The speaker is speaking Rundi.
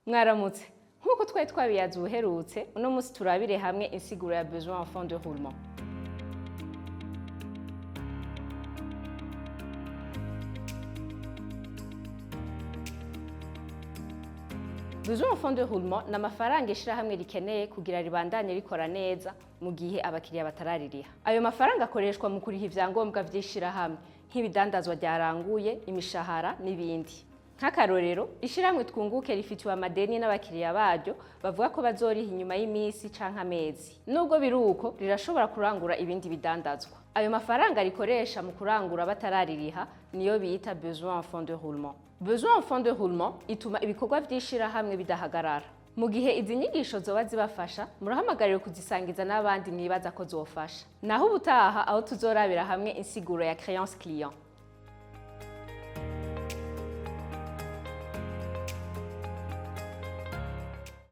Mwaramutse. Nk'uko twari twabiyaze ubuherutse, uno munsi turabire hamwe insiguro ya besoin en fonds de roulement. Besoin en fonds de roulement ni amafaranga ishirahamwe rikeneye kugira ribandanye rikora neza mu gihe abakiriya bataraririha. Ayo mafaranga akoreshwa mu kuriha ivyangombwa vy'ishirahamwe, nk'ibidandazwa ryaranguye, imishahara n'ibindi. Nk'akarorero, ishirahamwe Twunguke rifitiwe amadeni n'abakiriya baryo bavuga ko bazoriha inyuma y'iminsi canke amezi. Nubwo biri uko, rirashobora kurangura ibindi bidandazwa. Ayo mafaranga rikoresha mu kurangura bataraririha niyo bita besoin en fonds de roulement. Besoin en fonds de roulement ituma ibikorwa vy'ishirahamwe bidahagarara. Mu gihe izi nyigisho zoba zibafasha, murahamagariwe kuzisangiza n'abandi mwibaza ko zofasha. Naho ubutaha, aho tuzorabira hamwe insiguro ya créance client.